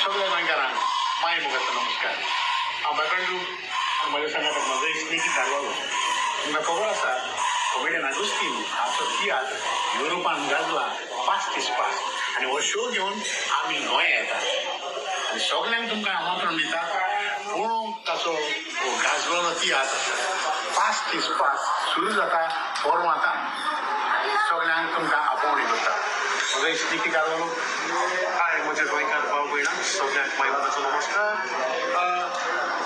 सगळ्या गोंयकारांक माय मोगाचो नमस्कार. हांव बाकंडू आनी म्हज्या सांगात म्हजो इश्ट निकी कार्वालो. तुमकां खबर आसा, कॉमेडियन आगुस्तीन हाचो तियात्र युरोपान गाजला, पास्ट is past. आनी हो शो घेवन आमी गोंया येतात आनी सगल्यांक तुमकां आमंत्रण दिता पळोवंक ताचो हो गाजलेलो तियात्र पास्ट is past. सुरू जाता फोर्मातान. सगल्यांक तुमकां आपोवणी करता म्हजो इश्ट निकी कार्वालो. हाय म्हज्या गोंयकार भाव भयणांक, सगळ्यांक माय मोगाचो नमस्कार.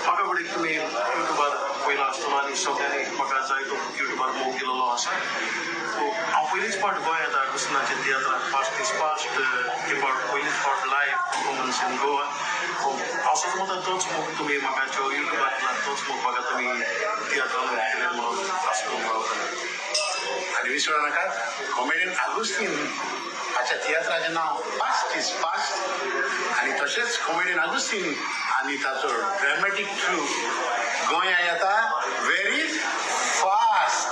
म्हाका घडये तुमी युट्यूबार पयला आसतलो आनी सगळ्यांनी म्हाका जायतो युट्यूबार मोग केलेलो आसा. सो हांव पयलीच फावट गोंय येता आगुस्तिनाच्या तियात्राक पास्ट is past. हे फावट पयलीच फावट लायव परफॉर्मन्स इन गोवा. हांव सदां म्हणटा, तोच मोग तुमी म्हाका जो युट्यूबार दिला, तोच मोग म्हाका तुमी तियात्रान दिले म्हणून आस करून रावता. आनी विसरू नाकात, कॉमेडियन आगुस्तीन हाच्या तियात्राचें नांव पास्ट is past. आनी तशेंच कॉमेडियन आगुस्तीन आनी ताचो ड्रॅमॅटीक ट्रूप गोंया येता व्हेरी फास्ट.